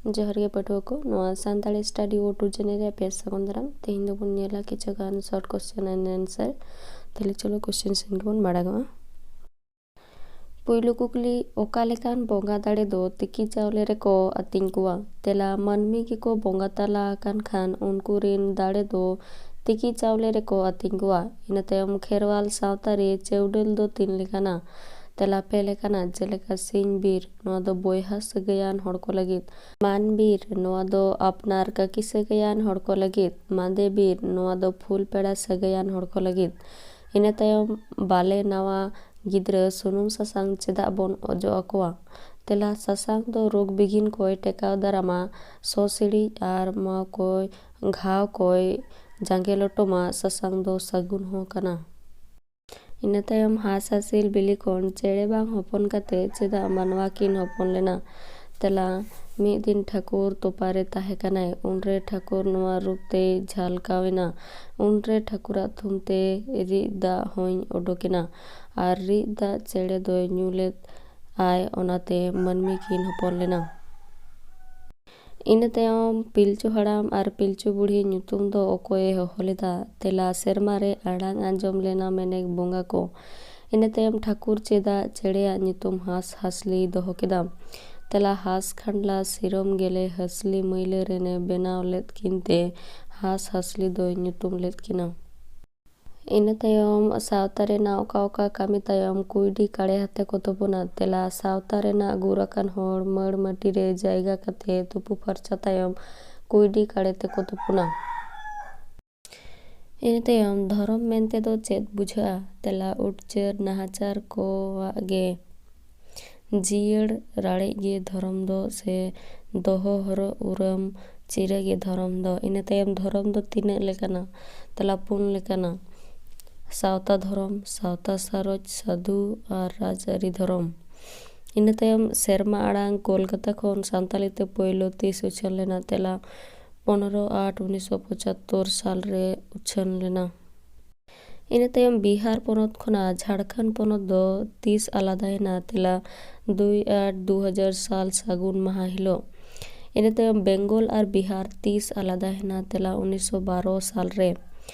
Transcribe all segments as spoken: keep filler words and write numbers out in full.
ᱡᱚᱦᱟᱨ ᱜᱮ ᱯᱟᱹᱴᱷᱩᱣᱟᱹ ᱠᱚ, ᱱᱚᱣᱟ Santali study O two channel ᱨᱮ ᱟᱯᱮ ᱥᱟᱹᱜᱩᱱ ᱫᱟᱨᱟᱢ᱾ ᱛᱮᱦᱮᱧ ᱫᱚᱵᱚᱱ ᱧᱮᱞᱟ ᱠᱤᱪᱷᱩ ᱜᱟᱱ short question and answer᱾ ᱛᱟᱦᱞᱮ ᱪᱚᱞᱚ question ᱥᱮᱱ ᱜᱮᱵᱚᱱ ᱢᱟᱲᱟᱝᱚᱜᱼᱟ᱾ ᱯᱩᱭᱞᱩ ᱠᱩᱠᱞᱤ, ᱚᱠᱟ ᱞᱮᱠᱟᱱ ᱵᱚᱸᱜᱟ ᱫᱟᱲᱮ ᱫᱚ ᱛᱤᱠᱤ ᱪᱟᱣᱞᱮ ᱨᱮᱠᱚ ᱟᱹᱛᱤᱧ ᱠᱚᱣᱟ? ᱛᱮᱞᱟ, ᱢᱟᱹᱱᱢᱤ ᱜᱮᱠᱚ ᱵᱚᱸᱜᱟ ᱛᱟᱞᱟ ᱟᱠᱟᱱ ᱠᱷᱟᱱ ᱩᱱᱠᱩ ᱨᱤᱱ ᱫᱟᱲᱮ ᱫᱚ ᱛᱤᱠᱤ ᱪᱟᱣᱞᱮ ᱨᱮᱠᱚ ᱟᱹᱛᱤᱧ ᱠᱚᱣᱟ᱾ ᱤᱱᱟᱹ ᱛᱟᱭᱚᱢ ᱠᱷᱮᱨᱣᱟᱞ ᱥᱟᱶᱛᱟ ᱨᱮ ᱪᱟᱹᱣᱰᱟᱹᱞ ᱫᱚ ᱛᱤᱱ ᱞᱮᱠᱟᱱᱟ? ᱛᱮᱞᱟ, ᱯᱮ ᱞᱮᱠᱟᱱᱟ, ᱡᱮᱞᱮᱠᱟ ᱥᱤᱧ ᱵᱤᱨ, ᱱᱚᱣᱟ ᱫᱚ ᱵᱚᱭᱦᱟ ᱥᱟᱹᱜᱟᱹᱭᱟᱱ ᱦᱚᱲ ᱠᱚ ᱞᱟᱹᱜᱤᱫ, ᱢᱟᱱ ᱵᱤᱨ, ᱱᱚᱣᱟ ᱫᱚ ᱟᱯᱱᱟᱨ ᱠᱟᱹᱠᱤ ᱥᱟᱹᱜᱟᱹᱭᱟᱱ ᱦᱚᱲ ᱠᱚ ᱞᱟᱹᱜᱤᱫ, ᱢᱟᱸᱫᱮ ᱵᱤᱨ, ᱱᱚᱣᱟ ᱫᱚ ᱯᱷᱩᱞ ᱯᱮᱲᱟ ᱥᱟᱹᱜᱟᱹᱭᱟᱱ ᱦᱚᱲ ᱠᱚ ᱞᱟᱹᱜᱤᱫ᱾ ᱤᱱᱟᱹ ᱛᱟᱭᱚᱢ ᱵᱟᱞᱮ ᱱᱟᱣᱟ ᱜᱤᱫᱽᱨᱟᱹ ᱥᱩᱱᱩᱢ ᱥᱟᱥᱟᱝ ᱪᱮᱫᱟᱜ ᱵᱚᱱ ᱚᱡᱚᱜ ᱟᱠᱚᱣᱟ? ᱛᱮᱞᱟ, ᱥᱟᱥᱟᱝ ᱫᱚ ᱨᱳᱜᱽ ᱵᱤᱜᱷᱤᱱ ᱠᱚᱭ ᱴᱮᱠᱟᱣ ᱫᱟᱨᱟᱢᱟ, ᱥᱚ ᱥᱤᱲᱤᱡ ᱟᱨ ᱢᱟᱣ ᱠᱚᱭ ᱜᱷᱟᱣ ᱠᱚᱭ ᱡᱟᱸᱜᱮ ᱞᱚᱴᱚᱢᱟ, ᱥᱟᱥᱟᱝ ᱫᱚ ᱥᱟᱹᱜᱩᱱ ᱦᱚᱸ ᱠᱟᱱᱟ᱾ ᱤᱱᱟᱹ ᱛᱟᱭᱚᱢ ᱦᱟᱸᱥ ᱦᱟᱸᱥᱤᱞ ᱵᱤᱞᱤ ᱠᱷᱚᱱ ᱪᱮᱬᱮ ᱵᱟᱝ ᱦᱚᱯᱚᱱ ᱠᱟᱛᱮ ᱪᱮᱫᱟᱜ ᱢᱟᱱᱣᱟ ᱠᱤᱱ ᱦᱚᱯᱚᱱ ᱞᱮᱱᱟ? ᱛᱮᱞᱟ, ᱢᱤᱫ ᱫᱤᱱ ᱴᱷᱟᱹᱠᱩᱨ ᱛᱚᱯᱟ ᱨᱮ ᱛᱟᱦᱮᱸ ᱠᱟᱱᱟᱭ᱾ ᱩᱱᱨᱮ ᱴᱷᱟᱹᱠᱩᱨ ᱱᱚᱣᱟ ᱨᱩᱯ ᱛᱮᱭ ᱡᱷᱟᱞᱠᱟᱣ ᱮᱱᱟ᱾ ᱩᱱᱨᱮ ᱴᱷᱟᱹᱠᱩᱨᱟᱜ ᱛᱷᱩᱢ ᱛᱮ ᱨᱤᱫ ᱫᱟᱜ ᱦᱚᱸᱭ ᱚᱰᱚᱠ ᱮᱱᱟ ᱟᱨ ᱨᱤᱫ ᱫᱟᱜ ᱪᱮᱬᱮ ᱫᱚᱭ ᱧᱩ ᱞᱮᱫ ᱟᱭ, ᱚᱱᱟᱛᱮ ᱢᱟᱹᱱᱢᱤ ᱠᱤᱱ ᱦᱚᱯᱚᱱ ᱞᱮᱱᱟ᱾ ᱤᱱᱟᱹ ᱛᱟᱭᱚᱢ ᱯᱤᱞᱪᱩ ᱦᱟᱲᱟᱢ ᱟᱨ ᱯᱤᱞᱪᱩ ᱵᱩᱲᱦᱤ ᱧᱩᱛᱩᱢ ᱫᱚ ᱚᱠᱚᱭᱮ ᱦᱚᱦᱚ ᱞᱮᱫᱟ? ᱛᱮᱞᱟ, ᱥᱮᱨᱢᱟ ᱨᱮ ᱟᱲᱟᱝ ᱟᱸᱡᱚᱢ ᱞᱮᱱᱟ ᱢᱮᱱᱮᱠ ᱵᱚᱸᱜᱟ ᱠᱚ᱾ ᱤᱱᱟᱹ ᱛᱟᱭᱚᱢ ᱴᱷᱟᱹᱠᱩᱨ ᱪᱮᱫᱟᱜ ᱪᱮᱬᱮᱭᱟᱜ ᱧᱩᱛᱩᱢ ᱦᱟᱸᱥ ᱦᱟᱸᱥᱞᱤᱭ ᱫᱚᱦᱚ ᱠᱮᱫᱟ? ᱛᱮᱞᱟ, ᱦᱟᱸᱥ ᱠᱷᱟᱱᱰᱞᱟ ᱥᱤᱨᱚᱢ ᱜᱮᱞᱮ ᱦᱟᱸᱥᱞᱤ ᱢᱟᱹᱭᱞᱟᱹ ᱨᱮᱱᱮ ᱵᱮᱱᱟᱣ ᱞᱮᱫ ᱠᱤᱱ ᱛᱮ ᱦᱟᱸᱥ ᱦᱟᱸᱥᱞᱤ ᱫᱚᱭ ᱧᱩᱛᱩᱢ ᱞᱮᱫ ᱠᱤᱱᱟ᱾ ᱤᱱᱟᱹ ᱛᱟᱭᱚᱢ ᱥᱟᱶᱛᱟ ᱨᱮᱱᱟᱜ ᱚᱠᱟ ᱚᱠᱟ ᱠᱟᱹᱢᱤ ᱛᱟᱭᱚᱢ ᱠᱩᱭᱰᱤ ᱠᱟᱲᱮ ᱟᱛᱮ ᱠᱚ ᱛᱩᱯᱩᱱᱟ? ᱛᱮᱞᱟ, ᱥᱟᱶᱛᱟ ᱨᱮᱱᱟᱜ ᱜᱩᱨ ᱟᱠᱟᱱ ᱦᱚᱲ ᱢᱟᱹᱲ ᱢᱟᱹᱴᱤ ᱨᱮ ᱡᱟᱭᱜᱟ ᱠᱟᱛᱮ ᱛᱩᱯᱩ ᱯᱷᱟᱨᱪᱟ ᱛᱟᱭᱚᱢ ᱠᱩᱭᱰᱤ ᱠᱟᱲᱮ ᱛᱮᱠᱚ ᱛᱩᱯᱩᱱᱟ᱾ ᱤᱱᱟᱹ ᱛᱟᱭᱚᱢ ᱫᱷᱚᱨᱚᱢ ᱢᱮᱱᱛᱮ ᱫᱚ ᱪᱮᱫ ᱵᱩᱡᱷᱟᱹᱜᱼᱟ? ᱛᱮᱞᱟ, ᱩᱴᱪᱟᱹᱨ ᱱᱟᱦᱟᱪᱟᱨ ᱠᱚᱣᱟᱜ ᱜᱮ ᱡᱤᱭᱟᱹᱲ ᱨᱟᱲᱮᱡ ᱜᱮ ᱫᱷᱚᱨᱚᱢ ᱫᱚ ᱥᱮ ᱫᱚᱦᱚ ᱦᱚᱨᱚᱜ ᱩᱨᱟᱹᱢ ᱪᱤᱨᱟᱹ ᱜᱮ ᱫᱷᱚᱨᱚᱢ ᱫᱚ᱾ ᱤᱱᱟᱹ ᱛᱟᱭᱚᱢ ᱫᱷᱚᱨᱚᱢ ᱫᱚ ᱛᱤᱱᱟᱹᱜ ᱞᱮᱠᱟᱱᱟ? ᱛᱮᱞᱟ, ᱯᱩᱱ ᱞᱮᱠᱟᱱᱟ, ᱥᱟᱶᱛᱟ ᱫᱷᱚᱨᱚᱢ, ᱥᱟᱶᱛᱟ ᱥᱟᱨᱚᱡᱽ, ᱥᱟᱹᱫᱷᱩ ᱟᱨ ᱨᱟᱡᱽᱟᱹᱨᱤ ᱫᱷᱚᱨᱚᱢ᱾ ᱤᱱᱟᱹ ᱛᱟᱭᱚᱢ ᱥᱮᱨᱢᱟ ᱟᱲᱟᱝ ᱠᱳᱞᱠᱟᱛᱟ ᱠᱷᱚᱱ ᱥᱟᱱᱛᱟᱲᱤ ᱛᱮ ᱯᱳᱭᱞᱳ ᱛᱤᱥ ᱩᱪᱷᱟᱹᱱ ᱞᱮᱱᱟ? ᱛᱮᱞᱟ, ᱯᱚᱱᱨᱚ ᱟᱴ ᱩᱱᱤᱥᱥᱚ ᱯᱚᱸᱪᱟᱛᱛᱳᱨ ᱥᱟᱞ ᱨᱮ ᱩᱪᱷᱟᱹᱱ ᱞᱮᱱᱟ᱾ ᱤᱱᱟᱹ ᱛᱟᱭᱚᱢ ᱵᱤᱦᱟᱨ ᱯᱚᱱᱚᱛ ᱠᱷᱚᱱᱟᱜ ᱡᱷᱟᱲᱠᱷᱚᱸᱰ ᱯᱚᱱᱚᱛ ᱫᱚ ᱛᱤᱥ ᱟᱞᱟᱫᱟᱭᱮᱱᱟ? ᱛᱮᱞᱟ, ᱫᱩᱭ ᱟᱴ ᱫᱩ ᱦᱟᱡᱟᱨ ᱥᱟᱞ ᱥᱟᱹᱜᱩᱱ ᱢᱟᱦᱟ ᱦᱤᱞᱳᱜ᱾ ᱤᱱᱟᱹ ᱛᱟᱭᱚᱢ ᱵᱮᱝᱜᱚᱞ ᱟᱨ ᱵᱤᱦᱟᱨ ᱛᱤᱥ ᱟᱞᱟᱫᱟ ᱮᱱᱟ? ᱛᱮᱞᱟ ᱩᱱᱤᱥᱥᱚ ᱵᱟᱨᱚ ᱥᱟᱞ ᱨᱮ᱾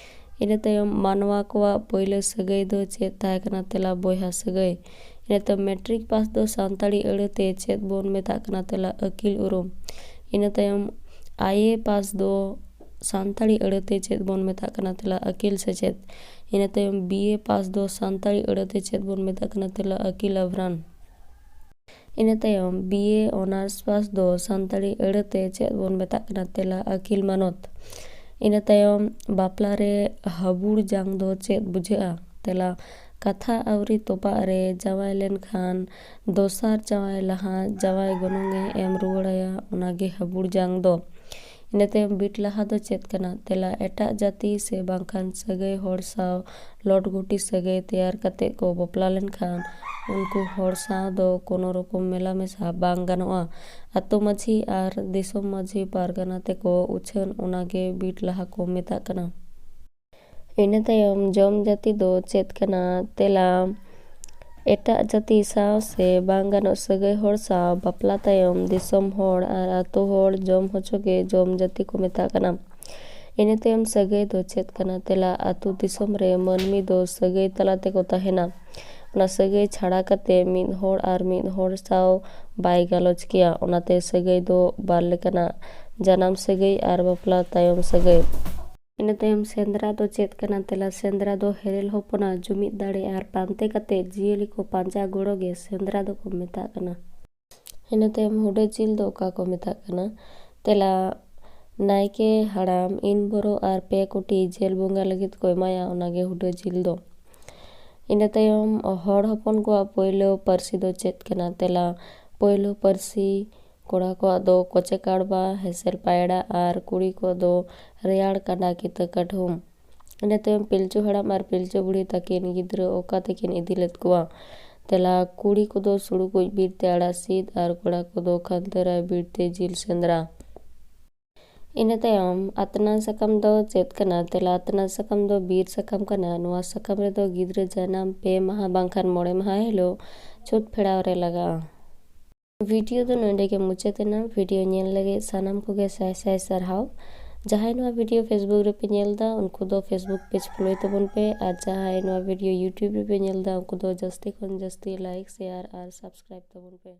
ᱤᱱᱟᱹ ᱛᱟᱭᱚᱢ ᱢᱟᱱᱣᱟ ᱠᱚᱣᱟᱜ ᱯᱳᱭᱞᱳ ᱥᱟᱹᱜᱟᱹᱭ ᱫᱚ ᱪᱮᱫ ᱛᱟᱦᱮᱸ ᱠᱟᱱᱟ? ᱛᱮᱞᱟ ᱵᱚᱭᱦᱟ ᱥᱟᱹᱜᱟᱹᱭ᱾ ᱤᱱᱟᱹ ᱛᱟᱭᱚᱢ ᱢᱮᱴᱨᱤᱠ ᱯᱟᱥ ᱫᱚ ᱥᱟᱱᱛᱟᱲᱤ ᱟᱹᱲᱟᱹᱛᱮ ᱪᱮᱫ ᱵᱚᱱ ᱢᱮᱛᱟᱜ ᱠᱟᱱᱟ? ᱛᱮᱞᱟ ᱟᱹᱠᱤᱞ ᱩᱨᱩᱢ᱾ ᱤᱱᱟᱹ ᱛᱟᱭᱚᱢ ᱟᱭᱮ ᱯᱟᱥ ᱫᱚ ᱥᱟᱱᱛᱟᱲᱤ ᱟᱹᱲᱟᱹᱛᱮ ᱪᱮᱫ ᱵᱚᱱ ᱢᱮᱛᱟᱜ ᱠᱟᱱᱟ? ᱛᱮᱞᱟ ᱟᱹᱠᱤᱞ ᱥᱮᱪᱮᱫ᱾ ᱤᱱᱟᱹ ᱛᱟᱭᱚᱢ ᱵᱤ ᱮ ᱯᱟᱥ ᱫᱚ ᱥᱟᱱᱛᱟᱲᱤ ᱟᱹᱲᱟᱹᱛᱮ ᱪᱮᱫ ᱵᱚᱱ ᱢᱮᱛᱟᱜ ᱠᱟᱱᱟ? ᱛᱮᱞᱟ ᱟᱹᱠᱤᱞ ᱟᱵᱷᱨᱟᱱ᱾ ᱤᱱᱟᱹ ᱛᱟᱭᱚᱢ ᱵᱤ ᱮ ᱚᱱᱟᱨᱥ ᱯᱟᱥ ᱫᱚ ᱥᱟᱱᱛᱟᱲᱤ ᱟᱹᱲᱟᱹᱛᱮ ᱪᱮᱫ ᱵᱚᱱ ᱢᱮᱛᱟᱜ ᱠᱟᱱᱟ? ᱛᱮᱞᱟ ᱟᱹᱠᱤᱞ ᱢᱟᱱᱚᱛ᱾ ᱤᱱᱟᱹ ᱛᱟᱭᱚᱢ ᱵᱟᱯᱞᱟ ᱨᱮ ᱦᱟᱹᱵᱩᱲ ᱡᱟᱝ ᱫᱚ ᱪᱮᱫ ᱵᱩᱡᱷᱟᱹᱜᱼᱟ? ᱛᱮᱞᱟ ᱠᱟᱛᱷᱟ ᱟᱹᱣᱨᱤ ᱛᱚᱯᱟᱜ ᱨᱮ ᱡᱟᱶᱟᱭ ᱞᱮᱱᱠᱷᱟᱱ ᱫᱚᱥᱟᱨ ᱡᱟᱶᱟᱭ ᱞᱟᱦᱟ ᱡᱟᱶᱟᱭ ᱜᱚᱱᱚᱝ ᱮ ᱮᱢ ᱨᱩᱣᱟᱹᱲᱟᱭᱟ, ᱚᱱᱟᱜᱮ ᱦᱟᱹᱵᱩᱲ ᱡᱟᱝ ᱫᱚ᱾ ᱤᱱᱟᱹ ᱛᱟᱭᱚᱢ ᱵᱤᱴ ᱞᱟᱦᱟ ᱫᱚ ᱪᱮᱫ ᱠᱟᱱᱟ? ᱛᱮᱞᱟ ᱮᱴᱟᱜ ᱡᱟᱹᱛᱤ ᱥᱮ ᱵᱟᱝᱠᱷᱟᱱ ᱥᱟᱹᱜᱟᱹᱭ ᱦᱚᱲ ᱥᱟᱶ ᱞᱚᱴ ᱜᱷᱩᱴᱤ ᱥᱟᱹᱜᱟᱹᱭ ᱛᱮᱭᱟᱨ ᱠᱟᱛᱮ ᱠᱚ ᱵᱟᱯᱞᱟ ᱞᱮᱱᱠᱷᱟᱱ ᱩᱱᱠᱩ ᱦᱚᱲ ᱥᱟᱶ ᱫᱚ ᱠᱳᱱᱳ ᱨᱚᱠᱚᱢ ᱢᱮᱞᱟ ᱢᱮᱥᱟ ᱵᱟᱝ ᱜᱟᱱᱚᱜᱼᱟ᱾ ᱟᱛᱳ ᱢᱟᱹᱡᱷᱤ ᱟᱨ ᱫᱤᱥᱚᱢ ᱢᱟᱹᱡᱷᱤ ᱯᱟᱨᱜᱟᱱᱟ ᱛᱮᱠᱚ ᱩᱪᱷᱟᱹᱱ, ᱚᱱᱟᱜᱮ ᱵᱤᱴ ᱞᱟᱦᱟ ᱠᱚ ᱢᱮᱛᱟᱜ ᱠᱟᱱᱟ᱾ ᱤᱱᱟᱹ ᱛᱟᱭᱚᱢ ᱡᱚᱢ ᱡᱟᱹᱛᱤ ᱫᱚ ᱪᱮᱫ ᱠᱟᱱᱟ? ᱛᱮᱞᱟ ᱮᱴᱟᱜ ᱡᱟᱹᱛᱤ ᱥᱟᱶ ᱥᱮ ᱵᱟᱝ ᱜᱟᱱᱚᱜ ᱥᱟᱹᱜᱟᱹᱭ ᱦᱚᱲ ᱥᱟᱶ ᱵᱟᱯᱞᱟ ᱛᱟᱭᱚᱢ ᱫᱤᱥᱚᱢ ᱦᱚᱲ ᱟᱨ ᱟᱛᱳ ᱦᱚᱲ ᱡᱚᱢ ᱦᱚᱪᱚ ᱜᱮ ᱡᱚᱢ ᱡᱟᱹᱛᱤ ᱠᱚ ᱢᱮᱛᱟᱜ ᱠᱟᱱᱟ᱾ ᱤᱱᱟᱹ ᱛᱟᱭᱚᱢ ᱥᱟᱹᱜᱟᱹᱭ ᱫᱚ ᱪᱮᱫ ᱠᱟᱱᱟ? ᱛᱮᱞᱟ ᱟᱛᱳ ᱫᱤᱥᱚᱢ ᱨᱮ ᱢᱟᱹᱱᱢᱤ ᱫᱚ ᱥᱟᱹᱜᱟᱹᱭ ᱛᱟᱞᱟ ᱛᱮᱠᱚ ᱛᱟᱦᱮᱱᱟ᱾ ᱚᱱᱟ ᱥᱟᱹᱜᱟᱹᱭ ᱪᱷᱟᱲᱟ ᱠᱟᱛᱮ ᱢᱤᱫ ᱦᱚᱲ ᱟᱨ ᱢᱤᱫ ᱦᱚᱲ ᱥᱟᱶ ᱵᱟᱭ ᱜᱟᱞᱚᱪ ᱠᱮᱭᱟ᱾ ᱚᱱᱟᱛᱮ ᱥᱟᱹᱜᱟᱹᱭ ᱫᱚ ᱵᱟᱨ ᱞᱮᱠᱟᱱᱟ, ᱡᱟᱱᱟᱢ ᱥᱟᱹᱜᱟᱹᱭ ᱟᱨ ᱵᱟᱯᱞᱟ ᱛᱟᱭᱚᱢ ᱥᱟᱹᱜᱟᱹᱭ᱾ ᱤᱱᱟᱹ ᱛᱟᱭᱚᱢ ᱥᱮᱸᱫᱽᱨᱟ ᱫᱚ ᱪᱮᱫ ᱠᱟᱱᱟ? ᱛᱮᱞᱟ ᱥᱮᱸᱫᱽᱨᱟ ᱫᱚ ᱦᱮᱨᱮᱞ ᱦᱚᱯᱚᱱᱟᱜ ᱡᱩᱢᱤᱫ ᱫᱟᱲᱮ ᱟᱨ ᱯᱟᱱᱛᱮ ᱠᱟᱛᱮ ᱡᱤᱭᱟᱹᱞᱤ ᱠᱚ ᱯᱟᱸᱡᱟ ᱜᱚᱲᱚ ᱜᱮ ᱥᱮᱸᱫᱽᱨᱟ ᱫᱚᱠᱚ ᱢᱮᱛᱟᱜ ᱠᱟᱱᱟ᱾ ᱤᱱᱟᱹ ᱛᱟᱭᱚᱢ ᱦᱩᱰᱟᱹ ᱡᱤᱞ ᱫᱚ ᱚᱠᱟ ᱠᱚ ᱢᱮᱛᱟᱜ ᱠᱟᱱᱟ? ᱛᱮᱞᱟ ᱱᱟᱭᱠᱮ ᱦᱟᱲᱟᱢ ᱤᱱ ᱵᱚᱨᱚ ᱟᱨ ᱯᱮ ᱠᱩᱴᱤ ᱡᱮᱞ ᱵᱚᱸᱜᱟ ᱞᱟᱹᱜᱤᱫ ᱠᱚ ᱮᱢᱟᱭᱟ, ᱚᱱᱟᱜᱮ ᱦᱩᱰᱟᱹ ᱡᱤᱞ ᱫᱚ᱾ ᱤᱱᱟᱹ ᱛᱟᱭᱚᱢ ᱦᱚᱲ ᱦᱚᱯᱚᱱ ᱠᱚᱣᱟᱜ ᱯᱳᱭᱞᱳ ᱯᱟᱹᱨᱥᱤ ᱫᱚ ᱪᱮᱫ ᱠᱟᱱᱟ? ᱛᱮᱞᱟ ᱯᱳᱭᱞᱳ ᱯᱟᱹᱨᱥᱤ ᱠᱚᱲᱟ ᱠᱚᱣᱟᱜ ᱫᱚ ᱠᱚᱪᱮ ᱠᱟᱲᱵᱟ, ᱦᱮᱸᱥᱮᱞ ᱯᱟᱭᱲᱟ ᱟᱨ ᱠᱩᱲᱤ ᱠᱚᱣᱟᱜ ᱫᱚ ᱨᱮᱭᱟᱲ ᱠᱟᱸᱰᱟ ᱠᱤᱛᱟᱹ ᱠᱟᱹᱰᱷᱩᱢ᱾ ᱤᱱᱟᱹ ᱛᱟᱭᱚᱢ ᱯᱤᱞᱪᱩ ᱦᱟᱲᱟᱢ ᱟᱨ ᱯᱤᱞᱪᱩ ᱵᱩᱲᱦᱤ ᱛᱟᱹᱠᱤᱱ ᱜᱤᱫᱽᱨᱟᱹ ᱚᱠᱟ ᱛᱮᱠᱤᱱ ᱤᱫᱤ ᱞᱮᱫ ᱠᱚᱣᱟ? ᱛᱮᱞᱟ ᱠᱩᱲᱤ ᱠᱚᱫᱚ ᱥᱩᱲᱩᱠᱩᱡ ᱵᱤᱨ ᱛᱮ ᱟᱲᱟᱜ ᱥᱤᱫ ᱟᱨ ᱠᱚᱲᱟ ᱠᱚᱫᱚ ᱠᱷᱟᱱᱛᱟᱹᱨᱟᱭ ᱵᱤᱨ ᱛᱮ ᱡᱤᱞ ᱥᱮᱸᱫᱽᱨᱟ᱾ ᱤᱱᱟᱹ ᱛᱟᱭᱚᱢ ᱟᱛᱱᱟ ᱥᱟᱠᱟᱢ ᱫᱚ ᱪᱮᱫ ᱠᱟᱱᱟ? ᱛᱮᱞᱟ ᱟᱛᱱᱟ ᱥᱟᱠᱟᱢ ᱫᱚ ᱵᱤᱨ ᱥᱟᱠᱟᱢ ᱠᱟᱱᱟ᱾ ᱱᱚᱣᱟ ᱥᱟᱠᱟᱢ ᱨᱮᱫᱚ ᱜᱤᱫᱽᱨᱟᱹ ᱡᱟᱱᱟᱢ ᱯᱮ ᱢᱟᱦᱟ ᱵᱟᱝᱠᱷᱟᱱ ᱢᱚᱬᱮ ᱢᱟᱦᱟ ᱦᱤᱞᱳᱜ ᱪᱷᱩᱛ ᱯᱷᱮᱲᱟᱣ ᱨᱮ ᱞᱟᱜᱟᱜᱼᱟ᱾ ᱵᱷᱤᱰᱤᱭᱳ ᱫᱚ ᱱᱚᱰᱮ ᱜᱮ ᱢᱩᱪᱟᱹᱫ ᱮᱱᱟ᱾ ᱵᱷᱤᱰᱤᱭᱳ ᱧᱮᱞ ᱞᱟᱹᱜᱤᱫ ᱥᱟᱱᱟᱢ ᱠᱚᱜᱮ ᱥᱟᱭ ᱥᱟᱭ ᱥᱟᱨᱦᱟᱣ᱾ ᱡᱟᱦᱟᱸᱭ ᱱᱚᱣᱟ ᱵᱷᱤᱰᱤᱭᱳ Facebook ᱨᱮᱯᱮ ᱧᱮᱞ ᱮᱫᱟ, ᱩᱱᱠᱩ ᱫᱚ Facebook page follow ᱛᱟᱵᱚᱱ ᱯᱮ, ᱟᱨ ᱡᱟᱦᱟᱸᱭ ᱱᱚᱣᱟ ᱵᱷᱤᱰᱤᱭᱳ YouTube ᱨᱮᱯᱮ ᱧᱮᱞ ᱮᱫᱟ, ᱩᱱᱠᱩ ᱫᱚ ᱡᱟᱹᱥᱛᱤ ᱠᱷᱚᱱ ᱡᱟᱹᱥᱛᱤ like, share ᱟᱨ subscribe ᱛᱟᱵᱚᱱ ᱯᱮ᱾